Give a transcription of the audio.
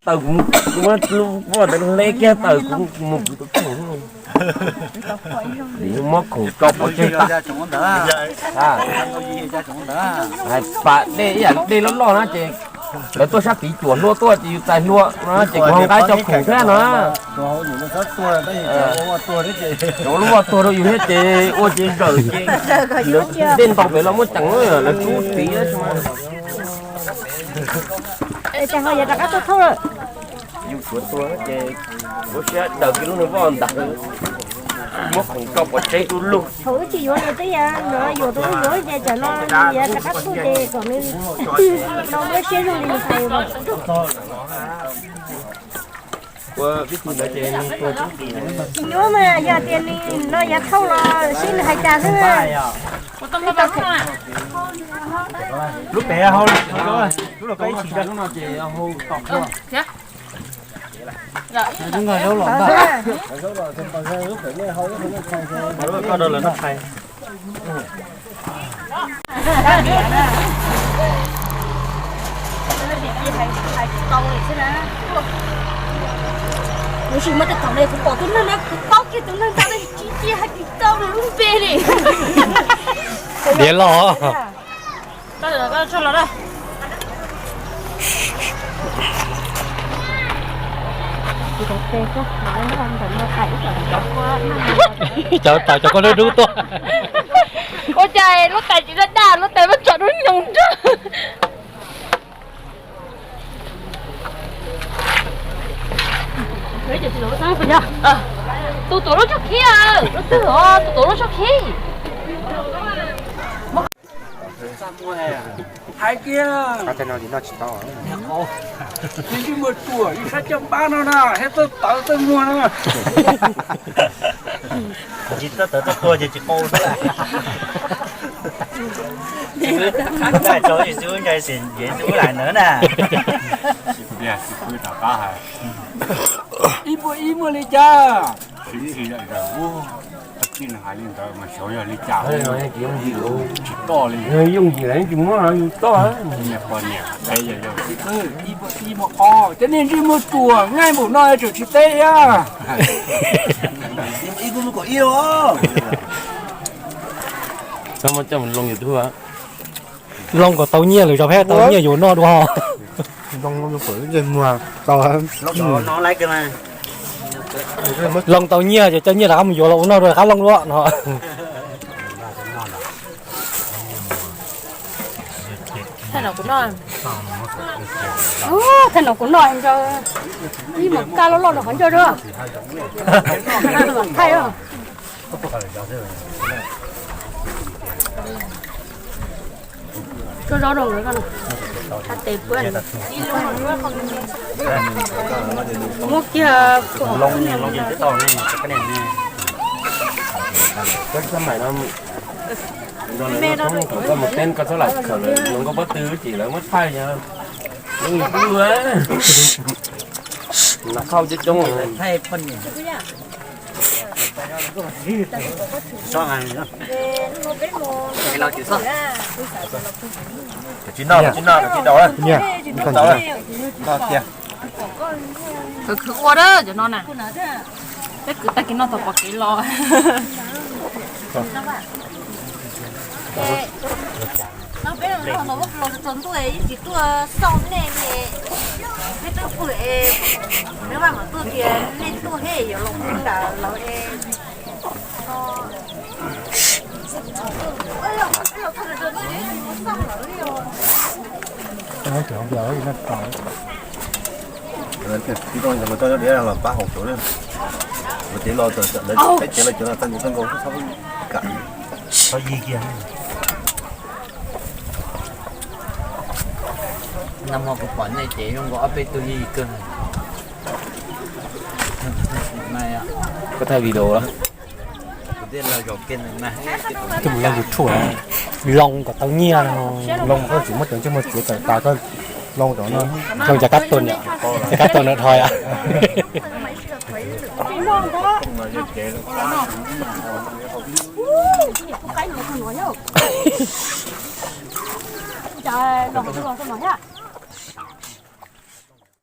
Tawm kuv, kuv muab lub pob tawv le kiag tawm kuv mus kuv tus kheej. Muab khoom tso pov tseg tag. Hais pam dej ib yam dej loj loj na ces lawv tuaj sab tid cuam hlua tuaj ces yus txais hlua no ces kuv ho nqa cov khoom thiab no. Cov lub vaj tuag rau yus thiab ces ua ces zawm ces lawv dej ntaus pem los muaj ceem lawv rub tid. Yus tuav tuag ces lub siab daws kiag lub niag voj ntawd, muab khoom tso pov tseg du lug. Thaum wb tsis yuav nws twb yog no yuav tus yuav ces tsam no nws yuav rov qab tuaj ces kom nws no muab siab zoo li nws hais. Ua vib ti ntawd ces nws tuag tsis nyuaj mas yog tias nws no yav thauj los seb nws hais cas xwb. Lub pem hau, lub los koj ib tsis no ces hau tom. Koj rau lawv noj tshais. Kuv tsis muaj tej thaum ne kuv pom tus neeg na kuv paub kiag tus neeg ntawd tsis cia hais tsis tau nws lub npe li. Diav los. Cov tais cov koj lub dub tuaj. Ua cas lub tais tsis daj daj lub tais muab tso dub nyoos nrog. Tus tuav lub tshoob khib, lub twg os, tus tuav lub tshoob khib. Hais kiag, ntsej muag ruam ib sab caj npab no na, thiab txawj tawv txawj muag no. Tsis txawj tawv txawj tuag ces tsis qau xwb. Ntshai xwb ntshai xim ncev xwb ub lais ntawd na. Ib puas ib muaj li cas? Tsis hais li ntawd mas xyov yog li cas, tsis toj li. Yooj yim lawm tsis muab yus toj. Ib puas ib muaj qhov cov niag ntsej muag ruam nqaij npaum no tseem tsis teb thiab. Coj mus loo YouTube. Loo kom tau nyiaj lwm zaus peb tau nyiaj yuav noj dua. Loo tau nyiaj ces coj nyiaj rov qab mus yuav los ua noj dua rov qab loo dua no. Thaij no kuv noj, thaij no kuv noj, ib mos kaj loj loj rau qhov ncauj dua. Thaij. Tsuab zaub rau nkawd, hab tes puab. Muab kiag loo, loo tib tau ne. Koj mus teb koj txhob lam khawm zoo nkauj pob tw ces lawv muab thaij, zoo li kub, nas khauj coob coob. Tsis noj, tsis noj, tsis daus. Khwv khwv ua dab cov no na. Peb kwv tag kis noj tau pom kev los. Los txog ntuj ib tsis tuaj xauj nej li, peb twb pw es, neb vaj mam tuaj tias nej tuaj thiab yuav los pw ntawd lawm es. Tib toj los pab hauv tsuav, ua cev los txawm lawv peb cev los cov no txaj nkaus txhob kam, txhob yig kiag. Nag hmo kuv pom nej ces zoo nkaus ob peb tug yig kawg. Koj thaij video los? Coj mus loo YouTube, loo kom tau nyiaj no. Loo koj tsis muab cov ntsej muag txiav tawm tas koj loo rau no. Loo cov kab tuag, cov kab tuag no dhau yom.